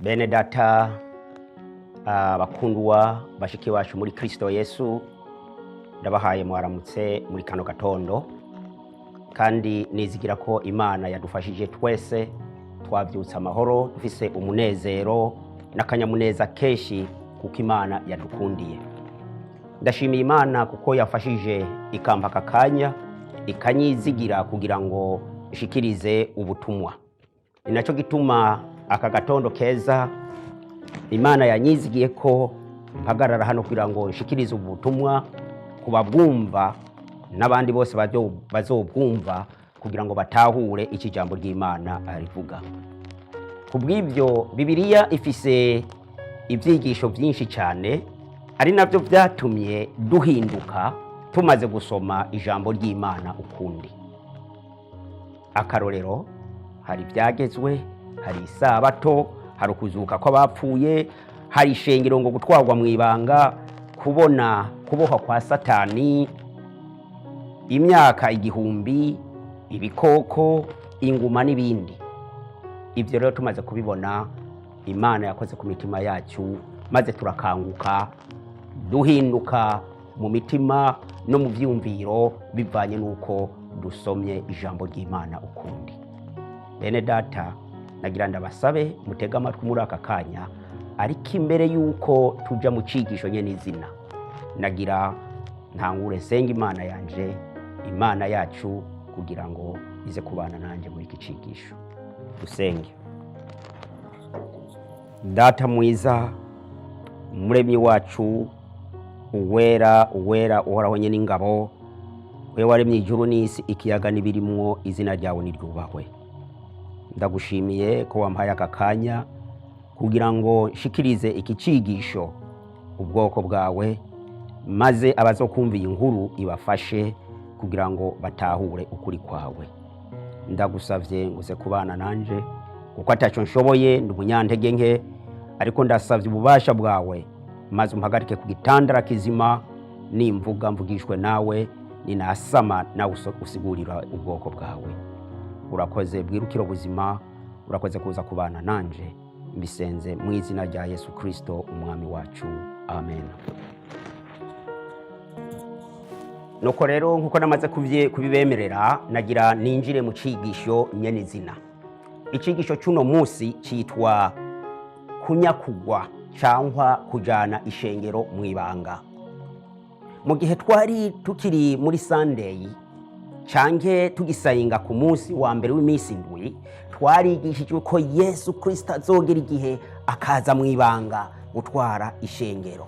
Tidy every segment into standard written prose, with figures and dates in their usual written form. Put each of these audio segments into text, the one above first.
Bene data, bakundwa bashiki bacu muri Kristo Yesu, ndabahaye mwaramutse muri kano gatondo, kandi nizigira ko Imana yadufashije twese twabyutse amahoro, dufise umunezero n'akanyamuneza kenshi kuko Imana yadukundiye. Ndashimiye Imana kuko yafashije ikampa aka kanya, ikanyizigira kugira ngo ishikirize ubutumwa. Ni nacyo gituma aka gatondo keza Imana yanyizigiye ko mpagarara hano kugira ngo nshikirize ubutumwa ku babwumva n'abandi bose bazobwumva, kugira ngo batahure icyo ijambo ry'Imana rivuga. Ku bw'ibyo, Bibiliya ifise ibyigisho byinshi cyane, ari nabyo byatumye duhinduka tumaze gusoma ijambo ry'Imana ukundi. Akarorero, hari ibyagezwe, hari isabato, hari ukuzuka kw'abapfuye, hari ishengero ngo gutwarwa mu ibanga, kubona kubohwa kwa Satani, imyaka 1000, ibikoko, inguma n'ibindi. Ibyo rero tumaze kubibona, Imana yakoze ku mitima yacu maze turakanguka, duhinduka mu mitima no mu byiyumviro bivanye n'uko dusomye ijambo ry'Imana ukundi. Bene data, nagira ndabasabe mutege amatwi muri aka kanya, ariko imbere y'uko tuja mu cigisho nyene izina, nagira ntangure nsenga Imana yanje, Imana yacu, kugira ngo ize kubana nanjye muri iki cigisho. Dusenge. Data mwiza, Umuremyi wacu, Uwera, Uwera, Uhoraho nyene ingabo, we waremye ijuru n'isi, ikiyaga n'ibirimwo, izina ryawe niryubahwe. Ndagushimiye ko wampaye aka kanya kugira ngo nshikirize iki cigisho ubwoko bwawe, maze abazokumva iyi nkuru ibafashe kugira ngo batahure ukuri kwawe. Ndagusavye ngo uze kubana nanje, kuko ataco nshoboye, ndi umunyantege nke, ariko ndasavye ububasha bwawe maze umpagarike ku gitandara kizima. Nimvuga mvugishwe nawe, ninasama nawe usigurira ubwoko bwawe. Urakoze bwirukiro buzima, urakoze kuza kubana nanje. Mbisenze mu izina rya Yesu Kristo Umwami wacu, amen. Nuko rero, nkuko namaze kubibemerera, nagira ninjire mu cigisho nyenizina. Icigisho c'uno musi citwa kunyakugwa cyangwa kujana ishengero mu ibanga. Mu gihe twari tukiri muri Sunday canke tugisenga ku munsi wa mbere w'iminsi 7, twarigishijwe ko Yesu Kristo azogera igihe akaza mu ibanga gutwara ishengero.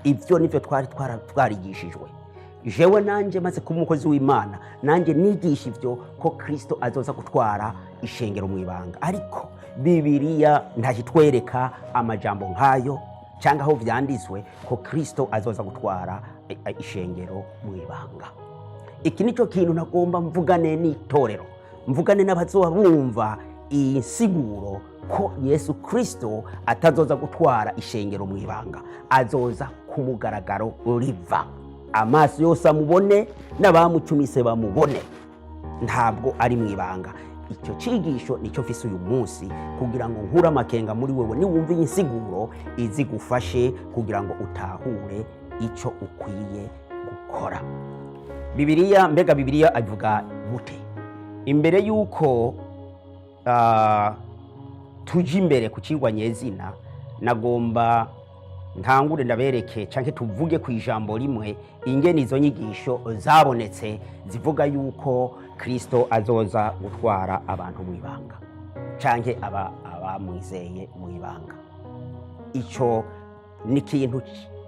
Ibyo nivyo twari twarigishijwe. Jewe nanje maze kuba umukozi w'Imana, nanjye nigisha ibyo ko Kristo azoza gutwara ishengero mu ibanga, ariko Bibiliya ntakitwereka amajambo nk'ayo cyangwa aho vyanditswe ko Kristo azoza gutwara ishengero mu ibanga. Iki nicyo kintu nagomba mvugane n'itorero, mvugane n'abazoba bumva iyi nsiguro, ko Yesu Kristo atazoza gutwara ishengero mu ibanga, azoza ku mugaragaro, riva amaso yose amubone n'abamucumise bamubone. Ntabwo ari mu ibanga. Icyo cigisho nicyo mfise uyu munsi kugira ngo nkure amakenga muri wewe. Niwumva iyi nsiguro, izigufashe kugira ngo utahure icyo ukwiye gukora. Bibiliya, mbega Bibiliya avuga gute? Imbere y'uko tuja imbere ku cigwa nyezina, nagomba ntangure ndabereke canke tuvuge ku ijambo rimwe ingene izo nyigisho zabonetse zivuga yuko Kristo azoza gutwara abantu mu ibanga canke abamwizeye mu ibanga. Ico ni ikintu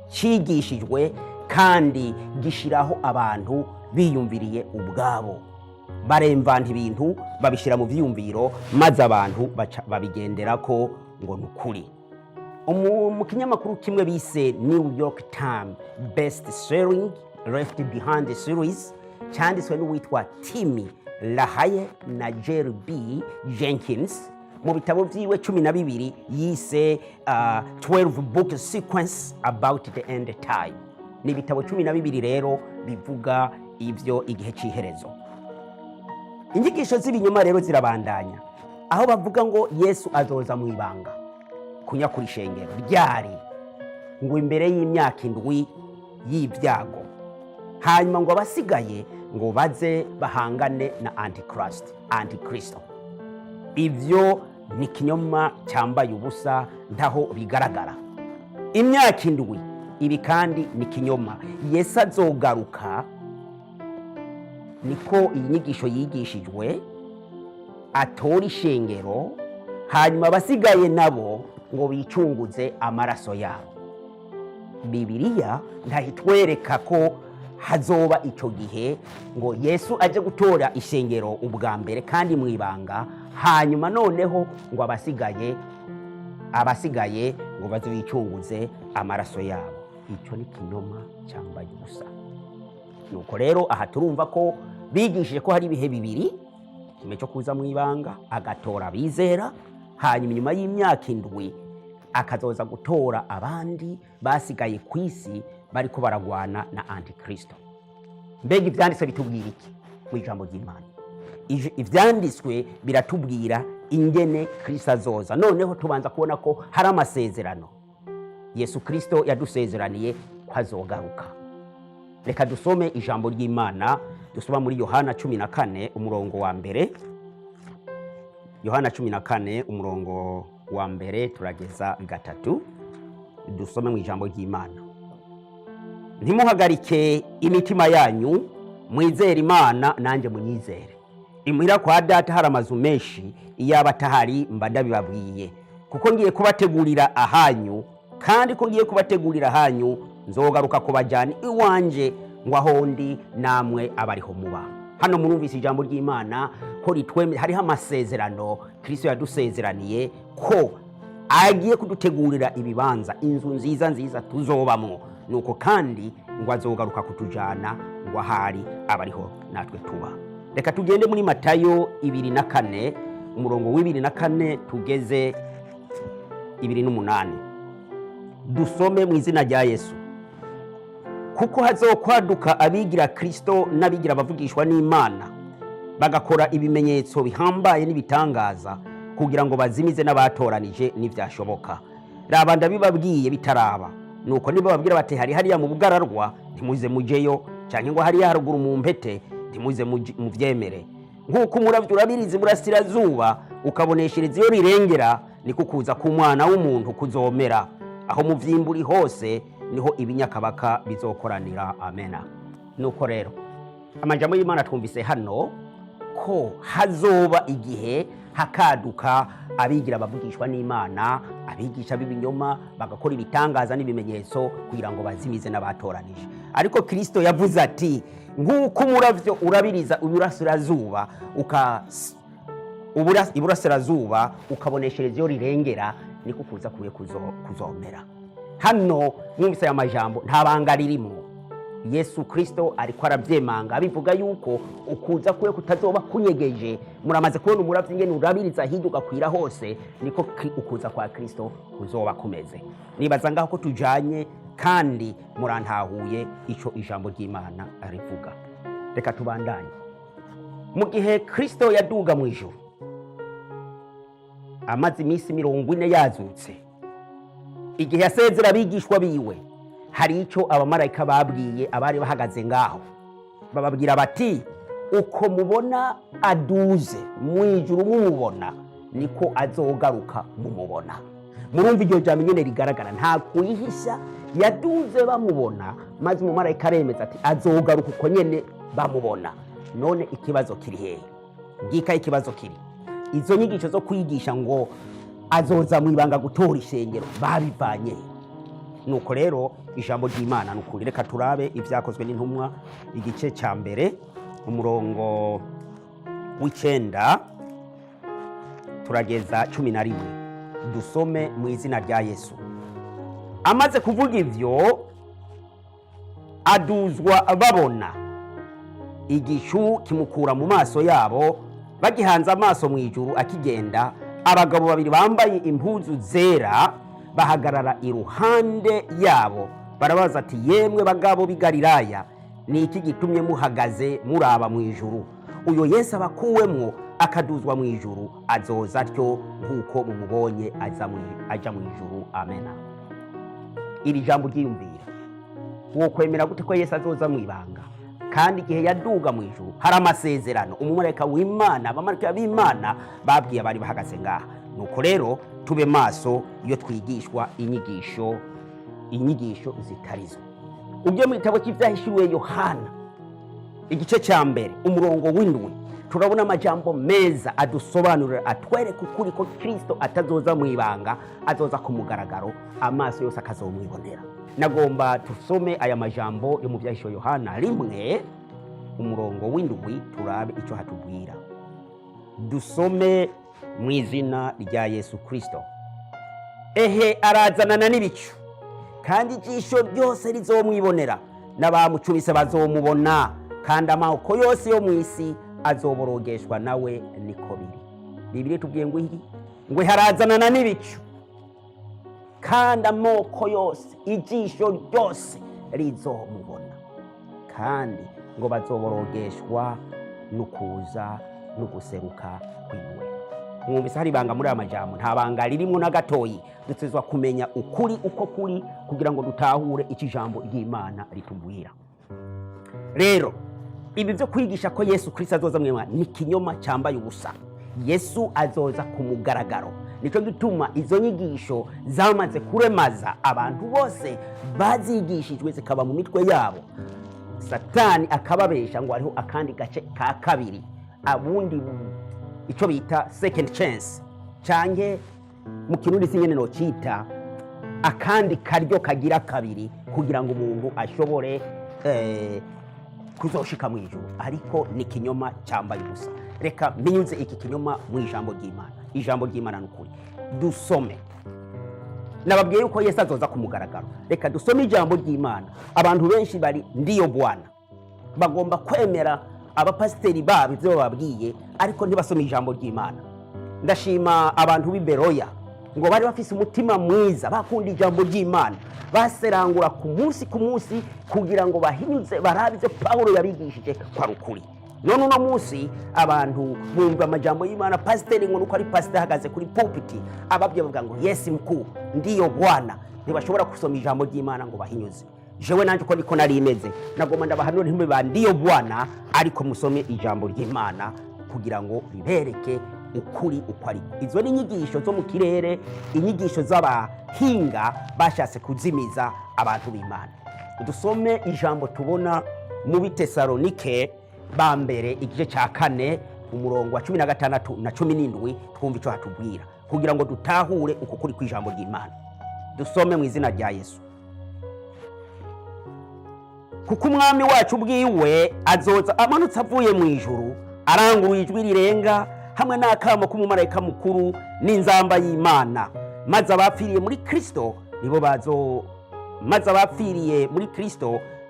cigishijwe kandi gishiraho abantu biyumviriye ubwabo, baremvanta ibintu, babishyira mu vyiyumviro, maze abantu babigenderako ngo ni ukuri. Mu kinyamakuru kimwe bise New York Times Best Selling Left Behind Series, cyanditswe n'uwitwa Tim LaHaye na Jerry B Jenkins mu bitabo vyiwe 12 yise 12 Book Sequence About the End Time. Ni ibitabo 12 rero bivuga ivyo igihe c'iherezo. Inyigisho z'ibinyoma rero zirabandanya. Aho bavuga ngo Yesu azoza mu ibanga kunyakura ishengero ryari, ngo imbere y'imyaka 7 y'ibyago, hanyuma ngo abasigaye ngo baze bahangane na Antichrist, Antikristo. Ibyo ni ikinyoma cyambaye ubusa, ntaho bigaragara. Imyaka 7, ibi kandi ni ikinyoma. Yesu azogaruka, niko iyi nyigisho yigishijwe, atora ishengero, hanyuma abasigaye nabo ngo bicunguze amaraso yabo. Bibiliya ntahitwereka ko hazoba icyo gihe ngo Yesu aje gutora ishengero ubwa mbere kandi mu ibanga, hanyuma noneho ngo abasigaye ngo baze bicunguze amaraso yabo. Icyo ni kinyoma cyambaye ubusa. Nuko rero aha turumva ko bigishije ko hari ibihe bibiri: kimwe cyo kuza mu ibanga agatora abizera, hanyuma inyuma y'imyaka 7 akazoza gutora abandi basigaye ku isi bariko baragwana na Antikristo. Mbega ivyanditswe bitubwira iki mu ijambo ry'Imana? Ivyanditswe biratubwira ingene Kristo azoza. Noneho tubanza kubona ko hari amasezerano Yesu Kristo yadusezeraniye ko azogaruka. Reka dusome ijambo ry'Imana, dusoma muri Yohana 14 umurongo wa 1. Yohana 14 umurongo wa 1 turageza 3. Dusome mu ijambo ry'Imana: ntimuhagarike imitima yanyu, mwizere Imana, nanjye munyizere. Imuhira kwa Data hari amazu menshi, iyaba atahari mba ndabibabwiye, kuko ngiye kubategurira ahanyu. Kandi ko ngiye kubategurira ahanyu, nzogaruka kubajyana iwanje, ngo aho ndi namwe abariho muba. Hano murumvise ijambo ry'Imana ko ritweme hariho amasezerano Kristo yadusezeraniye ko agiye kudutegurira ibibanza, inzu nziza nziza tuzobamwo. Nuko kandi ngo azogaruka kutujana ngo ahari abariho natwe tuba. Reka tugende muri Matayo 24, umurongo wa 24 tugeze 28. Dusome mu izina rya Yesu: kuko hazokwaduka abigira Kristo n'abigira abavugishwa n'Imana, bagakora ibimenyetso bihambaye n'ibitangaza, kugira ngo bazimize n'abatoranije n'ivyashoboka. Raba, ndabibabwiye bitaraba. Nuko niba babwira bati hari hariya mu bugararwa, ntimuze mujeyo, cyangwa ngo hariya haruguru mu mpete, ntimuze muvyemere. Nk'uko umuravyo urabiriza iburasirazuba ukaboneshereza iyo rirengera, niko kuza k'Umwana w'umuntu kuzomera. Aho mu vyimburi hose niho ibinyakabaka bizokoranira. Amena. Nuko rero amajambo y'Imana twumvise hano ko hazoba igihe hakaduka abigira abavugishwa n'Imana, abigisha b'ibinyoma, bagakora ibitangaza n'ibimenyetso kugira ngo bazimize n'abatoranije. Ariko Kristo yavuze ati nk'uko umuravyo urabiriza iburasirazuba iburasirazuba ukaboneshereza iyo rirengera, niko kuza kuye kuzomera. Hano mwumvise aya majambo, nta banga ririmo. Yesu Kristo ariko arabyemanga, abivuga yuko ukuza kwe kutazoba kunyegeje. Muramaze kubona umuravyo ingene urabiriza hirya ugakwira hose, niko ukuza kwa Kristo kuzoba kumeze. Nibaza ngaho ko tujanye kandi murantahuye ico ijambo ry'Imana rivuga. Reka tubandanye. Mu gihe Kristo yaduga mu ijuru amaze iminsi 40 yazutse, igihe yasezera abigishwa biwe, hari icyo abamarayika babwiye abari bahagaze ngaho. Bababwira bati uko mubona aduze mu ijuru mumubona, niko azogaruka mumubona. Murumva iryo jambo nyine rigaragara, nta kuyihisha. Yaduze bamubona, maze umumarayika aremeza ati azogaruka uko nyene bamubona. None ikibazo kiri hehe? Ngika ikibazo kiri: izo nyigisho zo kwigisha ngo azoza mu ibanga gutora ishengero babivanye he? Nuko rero ijambo ry'Imana ni ukuri. Reka turabe Ibyakozwe n'Intumwa igice cya 1 umurongo wa 9 turageza 11. Dusome mu izina rya Yesu: amaze kuvuga ivyo, aduzwa babona, igicu kimukura mu maso yabo. Bagihanze amaso mu ijuru akigenda, abagabo babiri bambaye impuzu zera bahagarara iruhande yabo. Barabaza ati yemwe bagabo b'i Galilaya, ni iki gitumye muhagaze muraba mu ijuru? Uyo Yesu abakuwemwo Akaduzwa mu ijuru, azoza atyo nk'uko mumubonye aja mu ijuru. Amena. Iri jambo ryiyumvira, wokwemera gute ko Yesu azoza mu ibanga, kandi igihe yaduga mu ijuru hari amasezerano umumarayika w'Imana, abamarayika b'Imana babwiye abari bahagaze ngaha? Nuko rero tube maso iyo twigishwa inyigisho zitarizo. Ugiye mu gitabo cy'Ibyahishuriwe Yohana, igice cya 1, umurongo w'7, turabona amajambo meza adusobanurira, atwereka ukuri ko Kirisito atazoza mu ibanga, azoza ku mugaragaro, amaso yose akazomwibonera. Nagomba tusome aya majambo yo mu Byahishuwe Yohana 1, umurongo w'7, turabe icyo hatubwira. Dusome mu izina rya Yesu Kirisito. Ehe, arazanana n'ibicu, kandi ijisho ryose rizomwibonera, n'abamucumise bazomubona, kandi amoko yose yo mu isi azoborogeshwa nawe. Niko biri. Bibiliya tubwiye ngo iki? Ngo harazanana n'ibicu, kandi amoko yose, ijisho ryose rizomubona, kandi ngo bazoborogeshwa n'ukuza n'uguseruka kwiwe. Mwumvise hari ibanga muri aya majambo? Nta banga ririmo na gatoyi. Dutezwa kumenya ukuri uko kuri kugira ngo dutahure icyo ijambo ry'Imana ritubwira. Rero ibi byo kwigisha ko Yesu Kristo azoza mwema ni kinyoma cyambaye ubusa. Yesu azoza ku mugaragaro. Nicyo gituma izo nyigisho zamaze kuremaza abantu bose bazigishijwe, zikaba mu mitwe yabo. Satani akababesha ngo hariho akandi gace ka kabiri, abundi icyo bita second chance, canke mu Kirundi sinyene nocita akandi karyo kagira kabiri, kugira ngo umuntu ashobore kuzoshika mu ijuru. Ariko ni kinyoma cyambaye ubusa. Reka mpinyuze iki kinyoma mu ijambo ry'Imana. Ijambo ry'Imana ni ukuri. Dusome. Nababwiye yuko Yesu azoza ku mugaragaro. Reka dusome ijambo ry'Imana. Abantu benshi bari ndiyo bwana, bagomba kwemera abapasiteri babo ibyo bababwiye, ariko ntibasome ijambo ry'Imana. Ndashima abantu b'i Beroya ngo bari bafise umutima mwiza, bakunda ijambo ry'Imana, baserangura ku munsi ku munsi kugira ngo bahinyuze, barabe ibyo Pawulo yabigishije ko ari ukuri. None uno munsi abantu bumva amajambo y'Imana, pasiteri ngo nuko ari pasiteri ahagaze kuri pulpiti, ababwiye bavuga ngo "Yesu mkuu, ndiyo Bwana." Ntibashobora gusoma ijambo ry'Imana ngo bahinyuze. Jewe nanjye uko niko nari imeze. Nagomba ndabahanura, ntimube ba ndiyo Bwana, ariko musome ijambo ry'Imana kugira ngo ribereke ukuri uko ariko. Izo ni inyigisho zo mu kirere, inyigisho z'abahinga bashatse kuzimiza abantu b'Imana. Dusome ijambo tubona mu Bitesalonike ba mbere, igice cya 4, umurongo wa 16 na 17, twumva icyo hatubwira kugira ngo dutahure uku kuri kw'ijambo ry'Imana. Dusome mu izina rya Yesu. Kuko Umwami wacu ubwiwe azoza amanutse avuye mu ijuru, aranguruye ijwi rirenga, hamwe n'akamo k'umumarayika mukuru n'inzamba y'Imana, maze abapfiriye muri Kristo nibo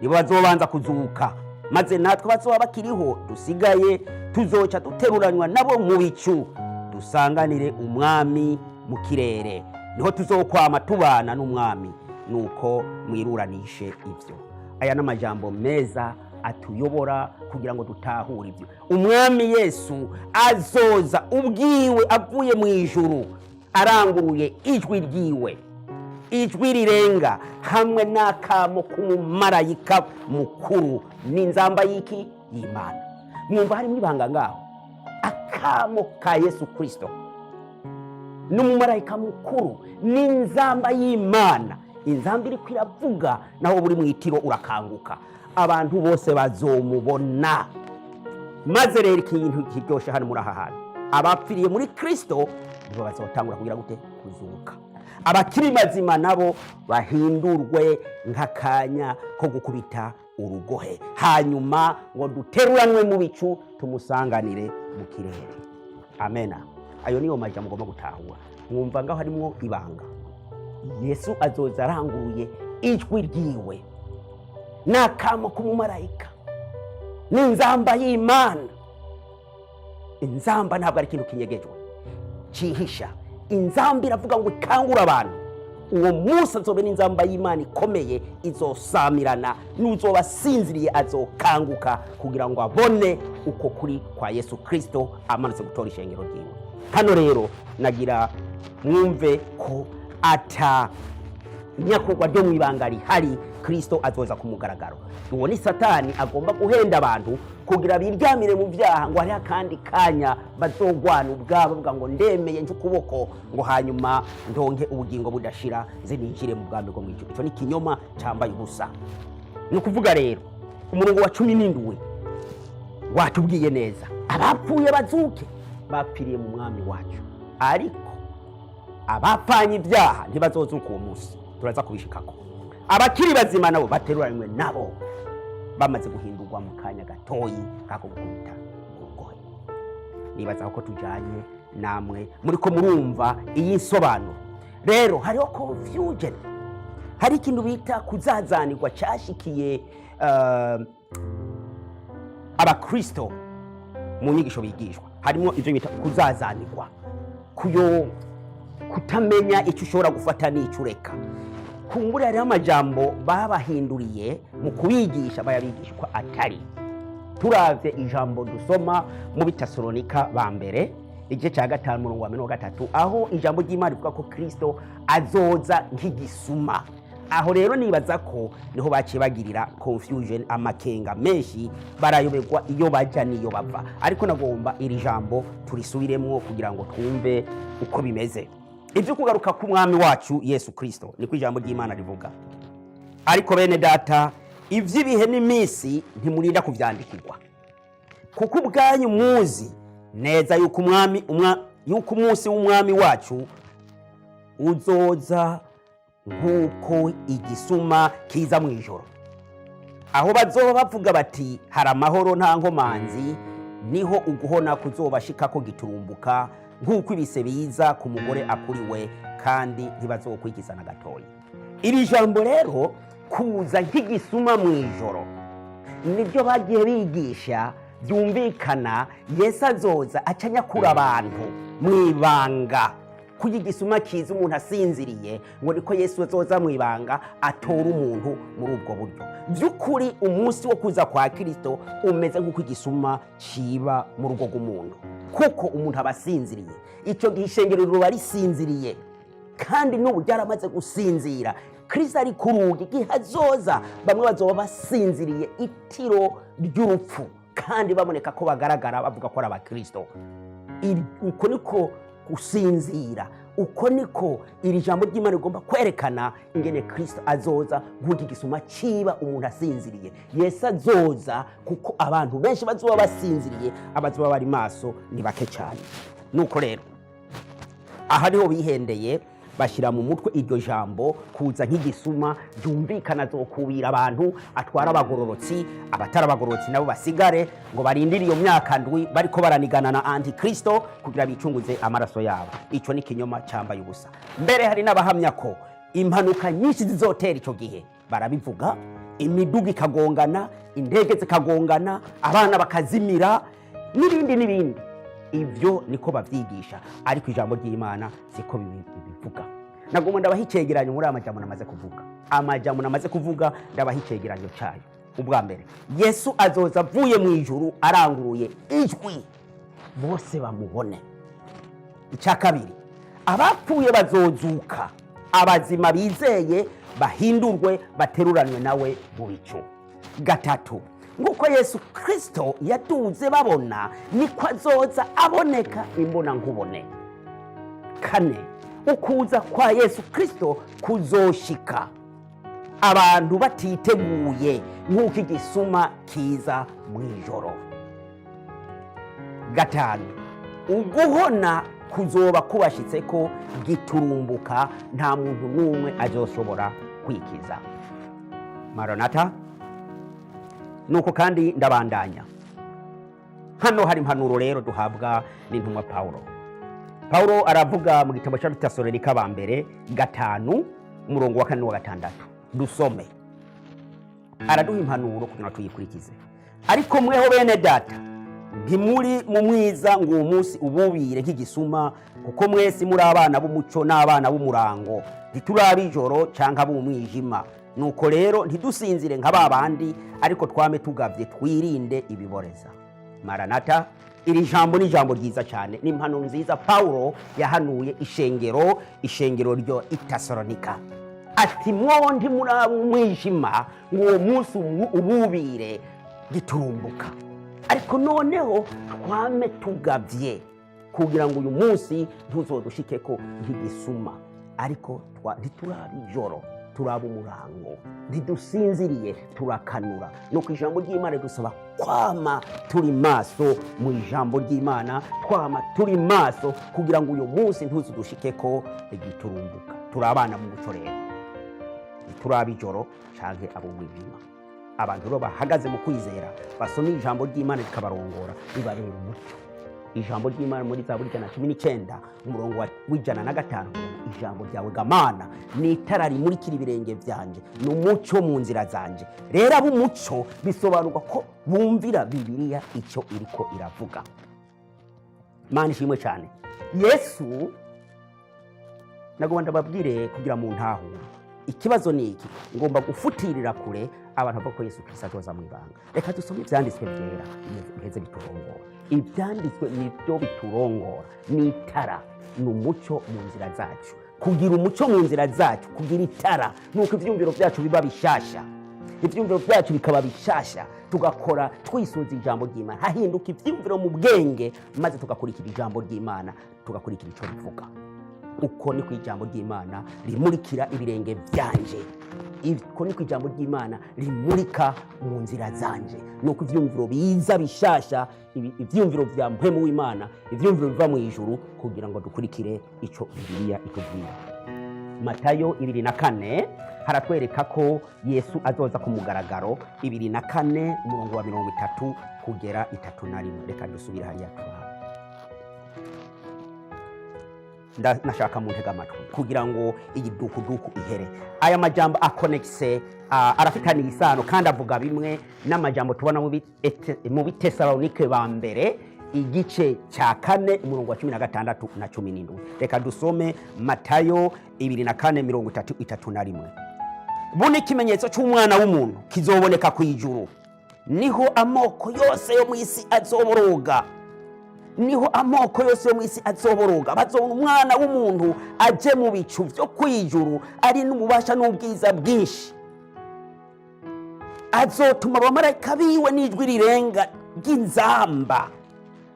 bazobanza kuzuka. Maze natwe bazoba bakiriho dusigaye tuzoca duteruranywa nabo mu bicu, dusanganire Umwami mu kirere, niho tuzokwama tubana n'Umwami. Nuko mwiruranishe ibyo. Aya ni amajambo meza atuyobora kugira ngo dutahure ibyo. Umwami Yesu azoza ubwiwe avuye mu ijuru, aranguruye ijwi ryiwe, ijwi rirenga, hamwe n'akamo k'umumarayika mukuru n'inzamba y'iki? Y'Imana. Mwumva harimo ibanga ngaho? Akamo ka Yesu Kirisito n'umumarayika mukuru n'inzamba y'Imana. Inzamba iri iravuga, naho buri mu itiro urakanguka, abantu bose bazomubona. Maze rero ikintu kiryoshye hano muri aha hantu, abapfiriye muri Kirisito nibo bazotangura kugira gute? Kuzuka. Abakiri bazima nabo bahindurwe nk'akanya ko gukubita urugohe, hanyuma ngo duteruranwe mu bicu, tumusanganire mu kirere. Amena. Ayo niyo majambo mugomba gutahura. Mwumva ngaho harimo ibanga? Yesu azoza aranguruye ijwi ryiwe n'akamo k'umumarayika n'inzamba y'Imana. Inzamba ntabwo ari ikintu kinyegejwe cyihisha. Inzamba iravuga ngo ikangura abantu. Uwo munsi azobe n'inzamba y'Imana ikomeye izosamirana, n'uzoba asinziriye azokanguka kugira ngo abone uko kuri kwa Yesu Kristo amanutse gutora ishengero ryiwe. Hano rero nagira mwumve ko ata nyakurwa ryo mu ibanga rihari, Kristo azoza ku mugaragaro. Uwo ni Satani agomba guhenda abantu kugira biryamire mu byaha, ngo hariho akandi kanya bazogwana ubwabo bavuga ngo ndemeye nje ukuboko, ngo hanyuma ndonke ubugingo budashira, nze ninjire mu bwami bwo mu ijuru. Icyo ni ikinyoma cyambaye ubusa. Ni ukuvuga rero umurongo wa 17 watubwiye neza: abapfuye bazuke bapfiriye mu Mwami wacu, ariko abapfanye ibyaha ntibazozuka uwo munsi. Turaza kubishikako. Abakiri bazima nabo bateruranywe nabo bamaze guhindurwa mu kanya gatoyi kako gukubita urugohe. Nibaza ko tujanye namwe muriko murumva iyi nsobanuro. Rero hariho confusion, hari ikintu bita kuzazanirwa cyashikiye abakristo mu nyigisho bigishwa. Harimo ibyo bita kuzazanirwa, kuyo kutamenya icyo ushobora gufata n'icyo ureka. Kumbura hariho amajambo babahinduriye mu kubigisha, bayabigisha uko atari. Turavye ijambo dusoma mu Bitasalonika ba mbere igice cya 5, umurongo wa 30, aho ijambo ry'Imana rivuga ko Kristo azoza nk'igisuma. Aho rero nibaza ko niho baciye bagirira confusion, amakenga menshi, barayoberwa iyo bajya n'iyo bava. Ariko nagomba iri jambo turisubiremwo kugira ngo twumve uko bimeze. Ibyo kugaruka k'Umwami wacu Yesu Kristo, niko ijambo ry'Imana rivuga: "Ariko bene data, iby'ibihe n'iminsi ntimurinda kubyandikirwa, kuko ubwanyu muzi neza yuko umwami yuko umunsi w'Umwami wacu uzoza nk'uko igisuma kiza mu ijoro. Aho bazoba bavuga bati 'Hari amahoro, nta nkomanzi,' niho uguhona kuzobashikako giturumbuka, nk'uko ibise biza ku mugore akuriwe, kandi ntibazokwikiza na gatoya." Iri jambo rero, kuza nk'igisuma mu ijoro, nibyo bagiye bigisha. Byumvikana Yesu azoza aca anyakura abantu mu ibanga. Kuko igisuma kiza umuntu asinziriye, ngo niko Yesu azoza mu ibanga atora umuntu muri ubwo buryo. By'ukuri umunsi wo kuza kwa Kirisito umeze nk'uko igisuma ciba mu rugo rw'umuntu, kuko umuntu aba asinziriye. Icyo gihe ishengero riba risinziriye, kandi n'ubu ryaramaze gusinzira. Kirisito ari ku rugi. Igihe azoza bamwe bazoba basinziriye itiro ry'urupfu, kandi baboneka ko bagaragara bavuga ko ari abakirisito. Uko niko gusinzira, uko niko iri jambo ry'Imana rigomba kwerekana ingene Kirisito azoza nk'uko igisuma ciba umuntu asinziriye. Yesu azoza kuko abantu benshi bazoba basinziriye, abazoba bari maso ni bake cyane. Nuko rero aha niho bihendeye, bashyira mu mutwe iryo jambo kuza nk'igisuma. Byumvikana azokubira abantu, atwara abagororotsi, abatari abagororotsi nabo basigare, ngo barindire iyo myaka 7 bariko baranigana na Antikristo kugira bicunguze amaraso yabo. Icyo ni ikinyoma cyambaye ubusa. Mbere hari n'abahamya ko impanuka nyinshi zizotera icyo gihe, barabivuga, imiduga ikagongana, indege zikagongana, abana bakazimira, n'ibindi n'ibindi. Ibyo niko babyigisha, ariko ijambo ry'Imana siko bibivuga. Nagomba ndabaha icyegeranyo muri aya majambo namaze kuvuga. Amajambo namaze kuvuga, ndabaha icyegeranyo cyayo. Ubwa mbere, Yesu azoza avuye mu ijuru aranguruye ijwi, bose bamubone. Icya kabiri, abapfuye bazozuka, abazima bizeye bahindurwe, bateruranwe nawe mu bicu. Gatatu, nk'uko Yesu Kirisito yaduze babona, niko azoza aboneka imbona nkubone. Kane, ukuza kwa Yesu Kirisito kuzoshika abantu batiteguye, nk'uko igisuma kiza mu ijoro. Gatanu, uguhona kuzoba kubashitse ko giturumbuka, nta muntu n'umwe azoshobora kwikiza. Maranata. Nuko kandi ndabandanya. Hano hari impanuro rero duhabwa n'intumwa Paulo. Paulo aravuga mu gitabo cy'Abatesalonike ba mbere 5, umurongo wa 4 n'uwa 6. Dusome. Araduha impanuro kugira ngo tuyikurikize: "Ariko mweho bene data, Ntimuri mu mwiza ngo uwo munsi ububire nk'igisuma, kuko mwese muri abana b'umuco n'abana b'umurango. Ntituri ab'ijoro cyangwa ab'umwijima. Nuko rero ntidusinzire nka ba bandi, ariko twame tugavye, twirinde ibiboreza. Maranata. Iri jambo ni ijambo ryiza cyane, ni impanuro nziza Pawulo yahanuye ishengero ryo i Tesalonika, ati: "Mwondi muri umwijima ngo uwo munsi ububire giturumbuka, ariko noneho twame tugavye kugira ngo uyu munsi ntuzodushikeko nk'igisuma. Ariko ntituraba ijoro, turaba umurango. Ntidusinziriye, turakanura." Nuko ijambo ry'Imana dusaba kwama turi maso mu ijambo ry'Imana, twama turi maso kugira ngo uyu munsi ntuzudushikeko igiturumbuka. Turi abana mu muco rero, ntituraba ijoro canke ab'umwijima. Abantu rero bahagaze mu kwizera, basoma ijambo ry'Imana rikabarongora, ribabera umuco. Ijambo ry'Imana muri Zaburi 119, umurongo wa 105: "Ijambo ryawe ga Mana ni itara rimurikira ibirenge byanje, ni umuco mu nzira zanje." Rero ab'umuco bisobanurwa ko bumvira Bibiliya icyo iriko iravuga. Mana ishimwe cyane. Yesu nagomba ndababwire kugira mu ntahure. Ikibazo ni iki: ngomba gufutirira kure abantu bavuga ko Yesu Kristo azoza mu ibanga. Reka dusome ibyanditswe byera biheze biturongora. Ibyanditswe nibyo biturongora, ni itara, ni umuco mu nzira zacu. Kugira umuco mu nzira zacu, kugira itara, nuko ibyumviro byacu biba bishasha, ibyumviro byacu bikaba bishasha, tugakora twisunze ijambo ry'Imana. Hahinduka ibyumviro mu bwenge, maze tugakurikira ijambo ry'Imana, tugakurikira icyo rivuga. Uko niko ijambo ry'Imana rimurikira ibirenge byanje, uko niko ijambo ry'Imana rimurika mu nzira zanje. Nuko ibyumviro biza bishasha, ibyumviro bya mpwemu w'Imana, ibyumviro biva mu ijuru, kugira ngo dukurikire icyo Bibiliya itubwira. Matayo 24 haratwereka ko Yesu azoza ku mugaragaro. 24, umurongo wa 30 kugera 31. Reka dusubire hariya turabe. Nashaka mu ntega amatwi kugira ngo iyi dukuduku ihere. Aya majambo akonekise, arafitaniye isano kandi avuga bimwe n'amajambo tubona mu Bitesalonike ba mbere, igice cya 4, umurongo wa 16 na 17. Reka dusome Matayo 24, 30, 31. "Buno ikimenyetso cy'Umwana w'umuntu kizoboneka ku ijuru, niho amoko yose yo mu isi azoboroga. Niho amoko yose yo mu isi azoboroga, bazobona Umwana w'umuntu aje mu bicu byo ku ijuru, ari n'ububasha n'ubwiza bwinshi. Azotuma abamarayika biwe n'ijwi rirenga ry'inzamba,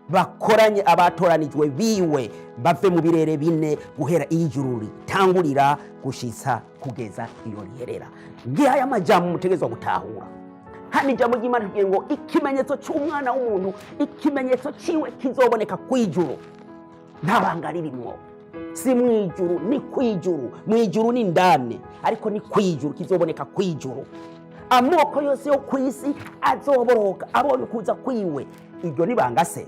bakoranye abatoranijwe biwe bave mu birere bine, guhera iyo ijuru ritangurira gushitsa kugeza iyo riherera." Ngiyo amajambo mutegerezwa gutahura hano. Ijambo ry'Imana rivuga ngo ikimenyetso cy'Umwana w'umuntu, ikimenyetso ciwe kizoboneka ku ijuru. Nta banga ririmwo. Si mu ijuru, ni ku ijuru. Mu ijuru ni ndani, ariko ni ku ijuru, kizoboneka ku ijuru. Amoko yose yo ku isi azoboroka abonye ukuza kwiwe. Iryo ni banga se?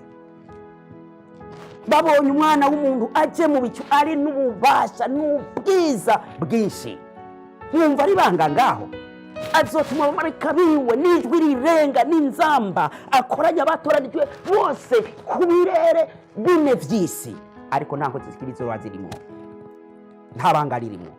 Babonye Umwana w'umuntu aje mu bicu, ari n'ububasha n'ubwiza bwinshi. Mwumva ari banga ngaho? Azotuma abamarayika biwe n'ijwi rirenga n'inzamba, akoranya abatoranijwe bose ku birere bine vy'isi. Ariko nta nkozi z'ikibi zizoba zirimo, nta banga ririmo.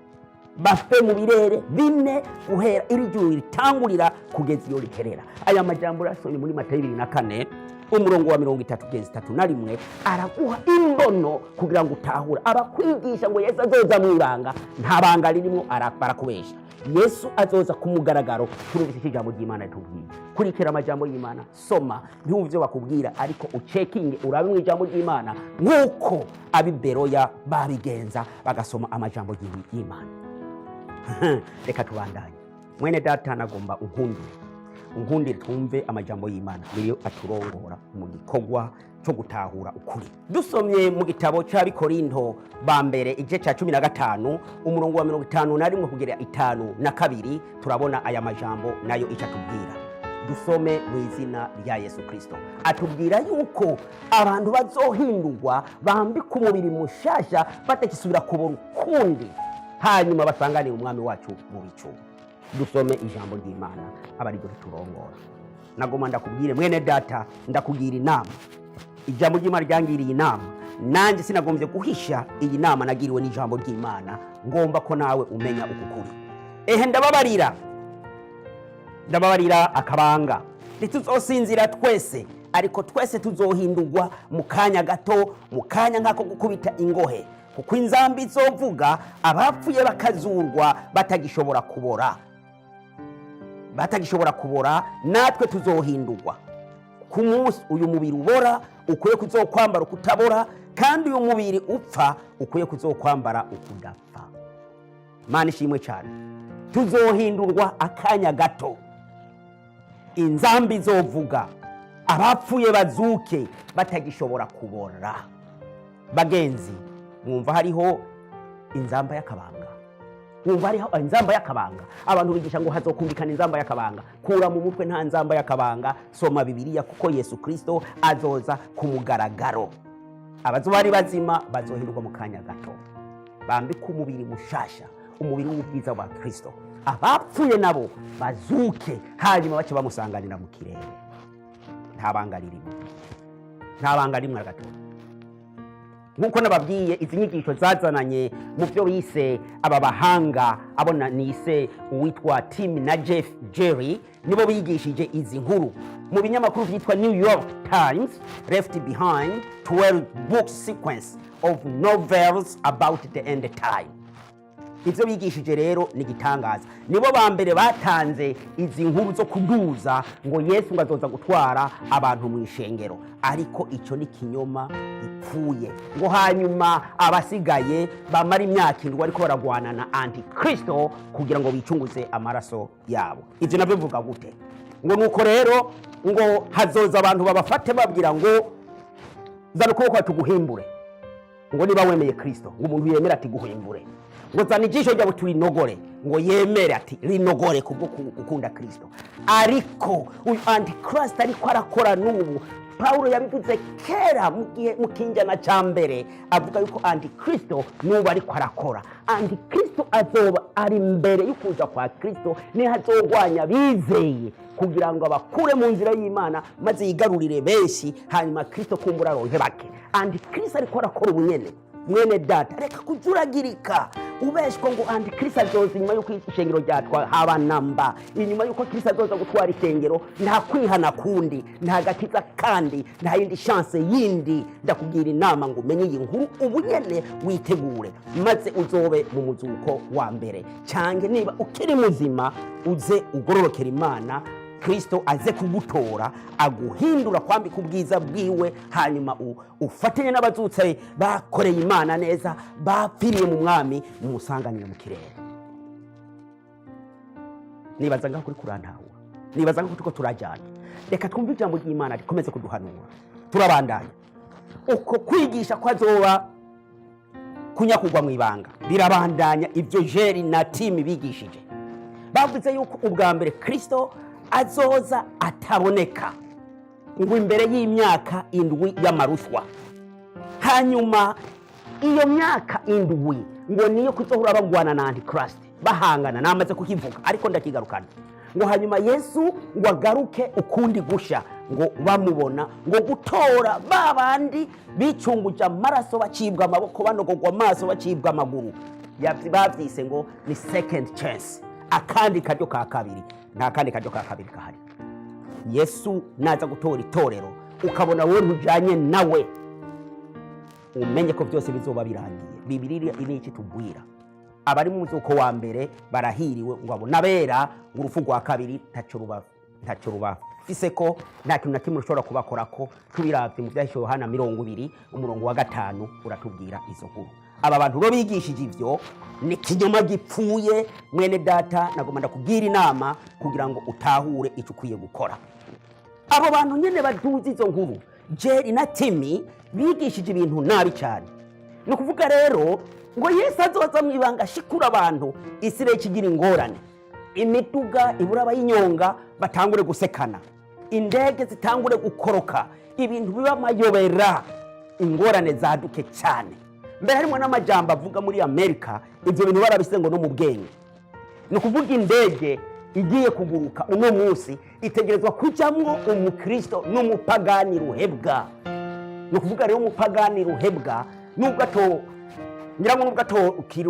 Bave mu birere bine, guhera iri juru ritangurira kugeza iyo riherera. Aya majambo urasomye muri Matayo 24, umurongo wa 30 kugeza 31, araguha imbono kugira ngo utahure. Abakwigisha ngo Yesu azoza mu ibanga, nta banga ririmo, barakubesha. Yesu azoza ku mugaragaro. Turumvise icyo ijambo ry'Imana ritubwiye. Kurikira amajambo y'Imana, soma, ntiwumve ibyo bakubwira, ariko ucekinge, urabe mu ijambo ry'Imana, nk'uko ab'i Beroya babigenza, bagasoma amajambo y'Imana. Reka tubandanye. Mwene data, nagomba unkundire, unkundire twumve amajambo y'Imana, niyo aturongora mu gikorwa cyo gutahura ukuri. Dusomye mu gitabo cy'Abikorinto ba mbere, igice cya 15, umurongo wa 51 kugera 52, turabona aya majambo nayo icyo atubwira. Dusome mu izina rya Yesu Kirisito. Atubwira yuko abantu bazohindurwa, bambika umubiri mushasha, batakisubira kubora ukundi, hanyuma basanganire Umwami wacu mu bicu. Dusome ijambo ry'Imana, aba ariryo riturongora. Nagoma ndakubwire, mwene data, ndakugira inama. Ijambo ry'Imana ryangiriye inama, nanjye sinagombye guhisha iyi nama nagiriwe n'ijambo ry'Imana. Ngomba ko nawe umenya uku kuri. Ehe, ndababarira, ndababarira akabanga: ntituzosinzira twese, ariko twese tuzohindurwa mu kanya gato, mu kanya nk'ako gukubita ingohe, kuko inzamba izovuga, abapfuye bakazurwa batagishobora kubora, batagishobora kubora, natwe tuzohindurwa. Ku munsi uyu mubiri ubora ukwiye kuzokwambara ukutabora, kandi uyu mubiri upfa ukwiye kuzokwambara ukudapfa. Mana ishimwe cyane. Tuzohindurwa akanya gato, inzamba izovuga, abapfuye bazuke batagishobora kubora. Bagenzi, mwumva hariho inzamba y'akabanga? Wumva hariho inzamba y'akabanga? Abantu bigisha ngo hazokumvikana inzamba y'akabanga. Kura mu mutwe, nta nzamba y'akabanga. Soma Bibiliya, kuko Yesu Kristo azoza ku mugaragaro. Abazoba ari bazima bazohindurwa mu kanya gato, bambike umubiri mushasha, umubiri w'ubwiza wa Kristo. Abapfuye nabo bazuke, hanyuma bace bamusanganira mu kirere. Nta banga ririmo, nta banga rimwe na gato. Nk'uko nababwiye, izi nyigisho zazananye mu byo bise aba bahanga, abo nise uwitwa Tim na Jeff Jerry, nibo bigishije izi nkuru mu binyamakuru byitwa New York Times, Left Behind 12 book sequence of novels about the end time. Ibyo bigishije rero ni igitangaza. Nibo ba mbere batanze izi nkuru zo kuduza ngo Yesu ngo azoza gutwara abantu mu ishengero, ariko icyo ni kinyoma ipfuye. Ngo hanyuma abasigaye bamara imyaka 7 ariko baragwana na Antikristo kugira ngo bicunguze amaraso yabo. Ibyo nabyo bivuga gute? Ngo nuko rero ngo hazoza abantu babafate, babwira ngo: "Zana ukuboko kwawe tuguhimbure," ngo niba wemeye Kristo. Ngo umuntu yemere ati: "Guhimbure." Ngo: "Zana ijisho ryawe turinogore." Ngo yemere ati: "Rinogore," kubwo gukunda Kristo. Ariko uyu Antichrist ariko arakora n'ubu. Pawulo yabivuze kera mu gihe mu kinjana cya mbere, avuga yuko Antikristo n'ubu ariko arakora. Antikristo azoba ari imbere y'ukuza kwa Kristo, niho azogwanya bizeye kugira ngo abakure mu nzira y'Imana, maze yigarurire benshi, hanyuma Kristo kumbura aronke bake. Antikristo ariko arakora ubunyene. Mwene data, reka kujuragirika ubeshwa ngo Antikristo azoza inyuma y'uko ishengero ryatwa. Haba namba. Inyuma y'uko Kristo azoza gutwara ishengero, nta kwihana kundi, nta gakiza kandi, nta yindi chance yindi. Ndakubwira inama ngo umenye iyi nkuru ubu nyene, witegure, maze uzobe mu muzuko wa mbere. Cyange niba ukiri muzima, uze ugororokera Imana, Kristo aze kugutora, aguhindura, kwambika ubwiza bwiwe, hanyuma ufatanye n'abazutse bakoreye Imana neza, bapfiriye mu Mwami, mumusanganire mu kirere. Nibaza ngaho kuri kurantahura, nibaza ngaho turiko turajyana. Reka twumve ijambo ry'Imana rikomeze kuduhanura. Turabandanya. Uko kwigisha ko azoba kunyakugwa mu ibanga birabandanya. Ibyo Jerry na Tim bigishije, bavuze yuko ubwa mbere Kristo azoza ataboneka, ngo imbere y'imyaka 7 y'amarushwa. Hanyuma iyo myaka 7 ngo niyo kuzohora bagwana na Antichrist, bahangana. Namaze kukivuga, ariko ndakigarukana. Ngo hanyuma Yesu ngo agaruke ukundi gusha, ngo bamubona, ngo gutora ba bandi bicunguje amaraso, bacibwa amaboko, banogogwa amaso, bacibwa amaguru. Bavyise ngo ni second chance, akandi karyo ka kabiri. Nta kandi karyo ka kabiri kahari. Yesu naza gutora itorero, ukabona wowe ntujanye nawe, umenye ko byose bizoba birangiye. Bibiliya ni iki tubwira? Abari mu muzuko wa mbere barahiriwe, ngo abo n'abera, ngo urupfu rwa kabiri ntacyo rubafise ko nta kintu na kimwe rushobora kubakorako. Tubiravye mu Byahishe Yohana 20 umurongo wa 5 uratubwira izo nkuru. Aba bantu bo bigishije ivyo ni kinyoma gipfuye. Mwene data, nagomba ndakubwira inama kugira ngo utahure icyo ukwiye gukora. Abo bantu nyine baduzi izo nkuru, Jerry na Tim, bigishije ibintu nabi cyane. Ni ukuvuga rero ngo Yesu azoza mu ibanga, ashikura abantu, isi rero ikigira ingorane, imiduga ibura abayinyonga, batangure gusekana, indege zitangure gukoroka, ibintu biba amayobera, ingorane zaduke cyane. Mbere harimo n'amajambo avuga muri Amerika, ibyo bintu barabise ngo no mu bwenge. Ni ukuvuga indege Igiye kuguruka uno munsi itegerezwa kujyamwo umukristo n'umupagani ruhebwa. Ni ukuvuga rero umupagani ruhebwa, nubwo ato ngira ngo nubwo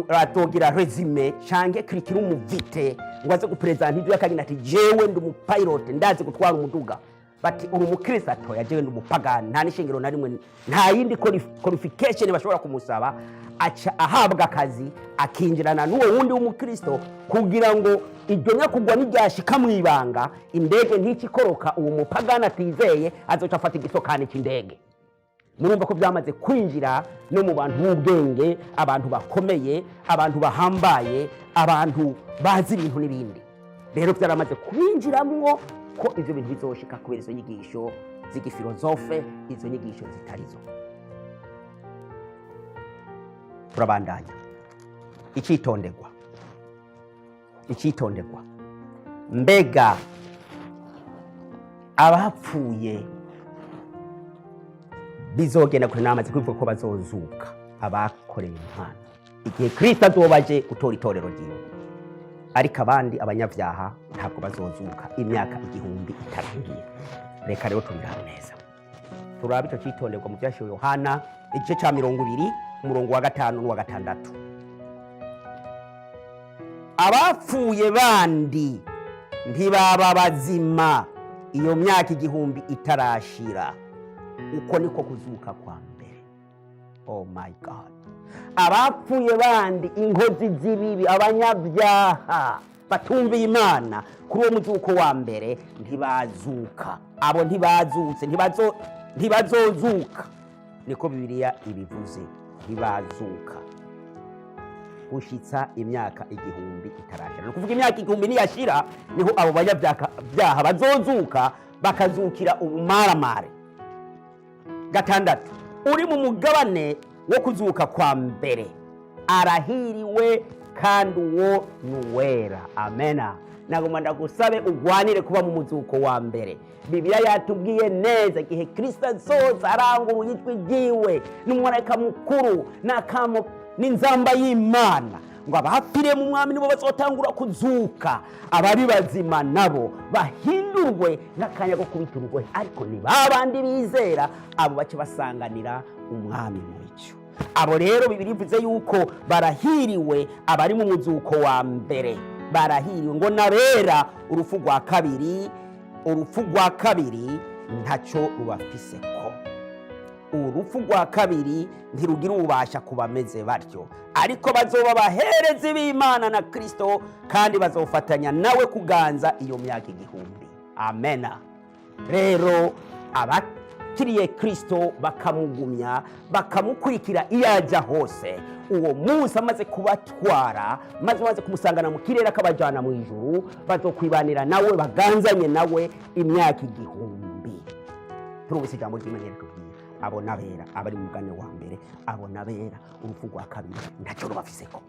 atogira résumé canke curriculum vitae ngo aze guperezanta ibyo yakagina ati: "Jewe ndi umupilote, ndazi gutwara umuduga." Bati: "Uri umukristo?" "Atoya, jewe ndi umupagani, nta n'ishingiro na rimwe." Nta yindi qualification bashobora kumusaba. Aca ahabwa akazi, akinjirana n'uwo wundi w'umukristo, kugira ngo iryo nyakugwa niryashika mu ibanga, indege ntikikoroka. Uwo mupagani atizeye azoca afata igisokani cy'indege. Murumva ko byamaze kwinjira no mu bantu b'ubwenge, abantu bakomeye, abantu bahambaye, abantu bazi ibintu n'ibindi. Rero byaramaze kubinjiramwo ko ibyo bintu bizoshika kubera izo nyigisho z'igifilozofe, izo nyigisho zitarizo. Turabandanya. Icitonderwa, icitonderwa: mbega abapfuye bizogenda kure? Namaze kubivuga ko bazozuka, abakoreye Imana, igihe Kristo azoba aje gutora itorero ryiwe. Ariko abandi, abanyabyaha, ntabwo bazozuka imyaka 1000 itarangiye. Reka rero tubirabe neza, turabe icyo cyitonderwa mu Byashiwe Yohana, igice cya 20, umurongo wa 5 n'uwa 6. Abapfuye bandi ntibaba bazima iyo myaka 1000 itarashira. Uko niko kuzuka kwa mbere. Oh my God! Abapfuye bandi, inkozi z'ibibi, abanyabyaha batumviye Imana, kuri uwo muzuko wa mbere ntibazuka. Abo ntibazutse, ntibazozuka, niko Bibiliya ibivuze. Ntibazuka gushitsa imyaka 1000 itarashira. Ni ukuvuga imyaka 1000 niyashira, niho abo banyabyaha bazozuka, bakazukira ubumaramare. 6: uri mu mugabane wo kuzuka kwa mbere arahiriwe, kandi uwo ni uwera. Amena. Nagomba ndagusabe ugwanire kuba mu muzuko wa mbere. Bibiliya yatubwiye neza igihe Kristo azoza aranguruye ijwi ryiwe n'umumarayika mukuru n'akamo n'inzamba y'Imana, ngo abapfiriye mu Mwami nibo bazotangura kuzuka, abari bazima nabo bahindurwe n'akanya ko kubita urugohe. Ariko ni ba bandi bizera, abo bace basanganira Umwami mu bicu. Abo rero Bibiliya ivuze yuko barahiriwe, abari mu muzuko wa mbere barahiriwe, ngo nabera urupfu rwa kabiri, urupfu rwa kabiri ntacyo rubafiseko. Urupfu rwa kabiri ntirugira ububasha ku bameze batyo, ariko bazoba abaherezi b'Imana na Kristo, kandi bazofatanya nawe kuganza iyo myaka 1000. Amena. Rero abakiriye Kristo, bakamugumya, bakamukurikira iyo ajya hose, uwo munsi amaze kubatwara, maze amaze kumusangana mu kirere akabajyana mu ijuru, bazokwibanira nawe, baganzanye nawe imyaka 1000. Turumvise ijambo ry'Imana ritubwira abo n'abera, abari mu mugabane wa mbere, abo n'abera, urupfu rwa kabiri ntacyo rubafiseko.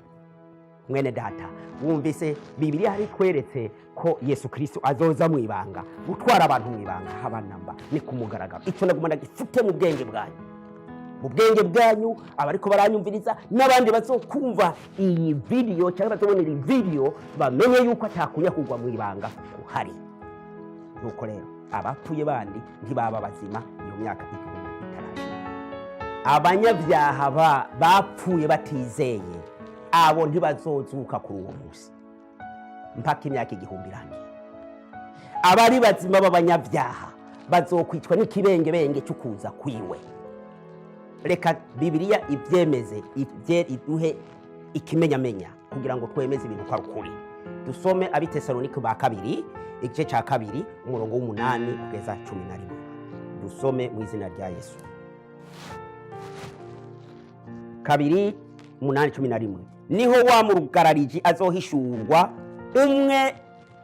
Mwene data, wumvise Bibiliya hari tweretse ko Yesu Kristo azoza mu ibanga gutwara abantu mu ibanga. Haba namba, ni ku mugaragaro. Icyo naguma ndagifute mu bwenge bwanyu, mu bwenge bwanyu, abariko baranyumviriza n'abandi bazokumva iyi video cyangwa bazobonera iyi video, bamenye yuko atakunya kugwa mu ibanga kuhari. Nuko rero abapfuye bandi ntibaba bazima iyo myaka 1000 itarashira. Abanyabyaha bapfuye batizeye, abo ntibazozuka kuri uwo munsi mpaka imyaka 1000 irangiye. Abari bazima b'abanyabyaha bazokwicwa n'ikibengebenge cy'ukuza kwiwe. Reka Bibiliya ibyemeze, iduhe ikimenyamenya kugira ngo twemeze ibintu ko ari ukuri. Dusome Abitesalonike ba kabiri, igice cya 2, umurongo w'8 kugeza 11. Dusome mu izina rya Yesu. 2, 8, 11: Niho wa murugarariji azohishurwa, umwe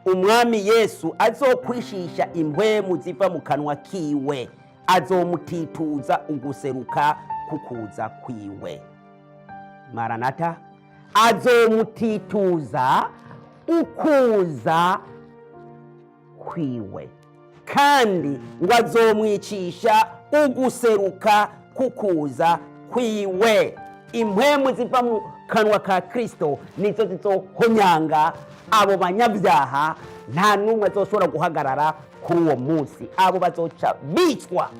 Umwami Yesu azokwishisha impwemu ziva mu kanwa kiwe, azomutituza uguseruka kukuza kwiwe. Maranata! Azomutituza ukuza kwiwe, kandi ngo azomwicisha uguseruka kukuza kwiwe. Impwemu ziva mu kanwa ka Kristo nizo zizohonyanga Abo banyabyaha nta n'umwe azoshobora guhagarara kuri uwo munsi. Abo bazoca bicwa,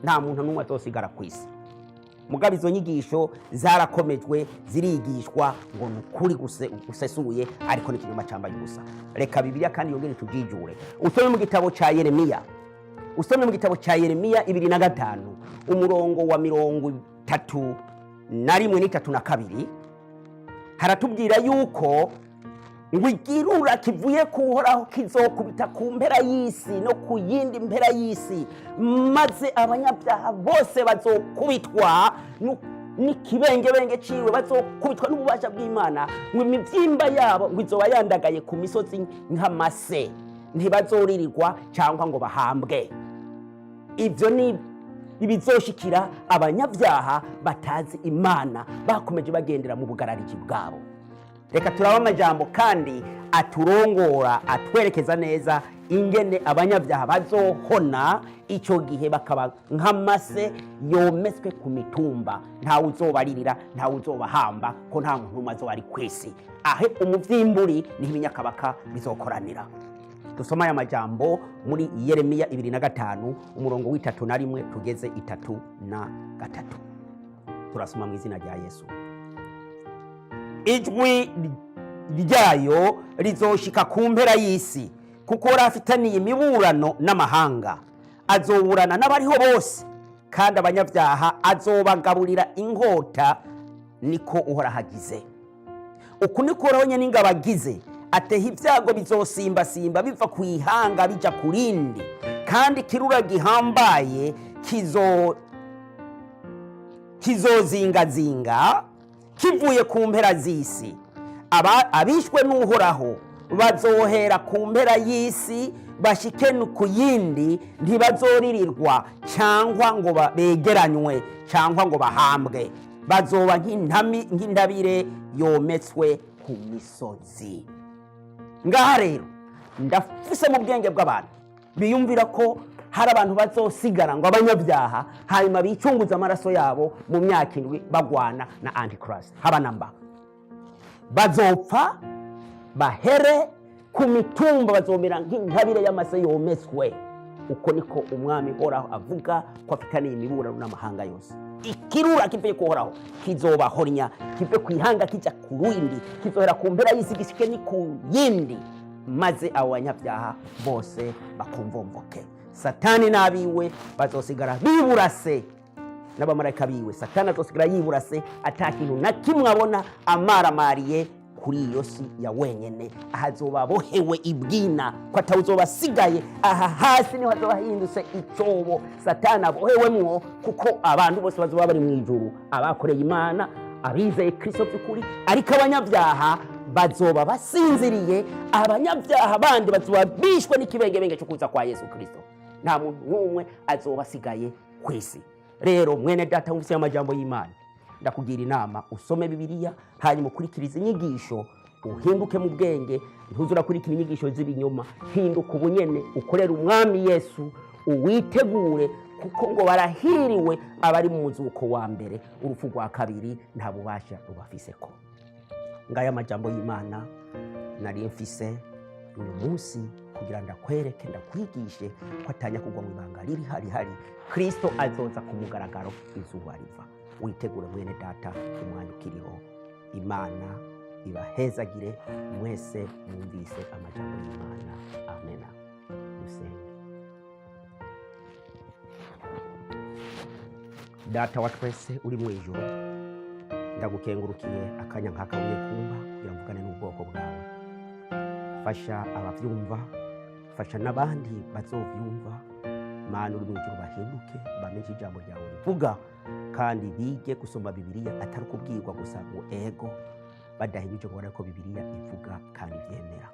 nta muntu n'umwe azosigara ku isi. Mugabo izo nyigisho zarakomejwe, zirigishwa ngo ni ukuri gusesuye, ariko ni ikinyoma cyambaye ubusa. Reka Bibiliya kandi yongere tujijure. Usome mu gitabo cya Yeremiya, usome mu gitabo cya Yeremiya 25, umurongo wa 31 n'32, haratubwira yuko ngo igirura kivuye ku Uhoraho kizokubita ku mpera y'isi no ku yindi mpera y'isi, maze abanyabyaha bose bazokubitwa n'ikibengebenge ciwe, bazokubitwa n'ububasha bw'Imana, ngo imibyimba yabo ngo izoba yandagaye ku misozi nk'amase, ntibazoririrwa cyangwa ngo bahambwe. Ibyo ni ibizoshikira abanyabyaha batazi Imana, bakomeje bagendera mu bugarariji bwabo. Reka turabe amajambo kandi aturongora, atwerekeza neza ingene abanyabyaha bazohona icyo gihe, bakaba nk'amase yometswe ku mitumba. Ntawe uzobaririra, ntawe uzobahamba, ko nta muntu n'umwe azoba ari ku isi. Ahe umuvyimburi niho ibinyakabaka bizokoranira. Dusoma aya majambo muri Yeremiya 25, umurongo w'31 tugeze 33. Turasoma mu izina rya Yesu. Ijwi ryayo rizoshika ku mpera y'isi, kuko afitaniye imiburano n'amahanga. Azoburana n'abariho bose, kandi abanyabyaha azobagaburira inkota, niko Uhoraho agize. Uku niko Uhoraho nyene ingabo agize: ateha ibyago bizosimbasimba biva ku ihanga bija ku rindi, kandi ikirura gihambaye kizozingazinga kivuye ku mpera z'isi. Abishwe n'Uhoraho bazohera ku mpera y'isi bashike ku yindi, ntibazoririrwa cyangwa ngo begeranywe cyangwa ngo bahambwe, bazoba nk'intabire yometswe ku misozi. Ngaha rero ndafise mu bwenge bw'abantu biyumvira ko hari abantu bazosigara, ngo abanyabyaha, hanyuma bicunguza amaraso yabo mu myaka 7 bagwana na Antichrist. Haba namba, bazopfa bahere ku mitumba, bazomera nk'intabire y'amase yometswe. Uko niko Umwami Uhoraho avuga, ko afitaniye imiburano n'amahanga yose. Ikirura kivuye kuhoraho kizobahonya, kive ku ihanga kijya ku rindi, kizohera ku mpera y'isi gishike ni ku yindi, maze abo banyabyaha bose bakumvomvoke. Satani n'abiwe bazosigara biburase n'abamarayika biwe. Satani azosigara yiburase, ata kintu na kimwe abona, amaramariye kuri iyo si ya wenyene. Aha azoba abohewe ibwina, ko atawuzoba asigaye. Aha hasi niho hazoba hahindutse icobo Satani abohewemwo, kuko abantu bose bazoba bari mu ijuru, abakoreye Imana, abizeye Kristo by'ukuri, ariko abanyabyaha bazoba basinziriye. Abanyabyaha bandi bazoba bishwe n'ikibengebenge cyo kuza kwa Yesu Kristo. Nta muntu n'umwe azoba asigaye ku isi. Rero mwene data wumvise amajambo y'Imana, ndakugira inama usome Bibiliya, hanyuma ukurikirize inyigisho, uhinduke mu bwenge. Ntuze urakurikira inyigisho z'ibinyoma. Hinduka ubunyene, ukorere Umwami Yesu, uwitegure, kuko ngo barahiriwe abari mu muzuko wa mbere. Urupfu rwa kabiri nta bubasha rubafiseko. Ngaya amajambo y'Imana nari mfise uyu munsi kugira ndakwereke, ndakwigishe ko atanya kugwa mu ibanga riri hari hari. Kristo azoza ku mugaragaro izuba riva. Witegure mwene data, umwanya ukiriho. Imana ibahezagire mwese mwumvise amajambo y'Imana. Amena. Dusenge. Data wa twese uri mu ijuru, ndagukengurukiye akanya nk'aka ugiye kumpa kugira mvugane n'ubwoko bwawe. Fasha abavyumva, fasha n'abandi bazovyumva. Mana uri mu ijuru, bahinduke, bamenye ijambo ryawe rivuga, kandi bige gusoma Bibiliya, atari ukubwirwa gusa ngo ego, badahinyuje ngo barebe ko Bibiliya ivuga kandi ivyemera.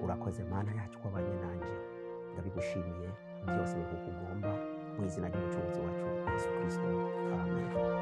Urakoze Mana yacu kwabanye nanje, ndabigushimiye byose nk'uko ugomba, mu izina ry'Umucunguzi wacu Yesu Kristo, amen.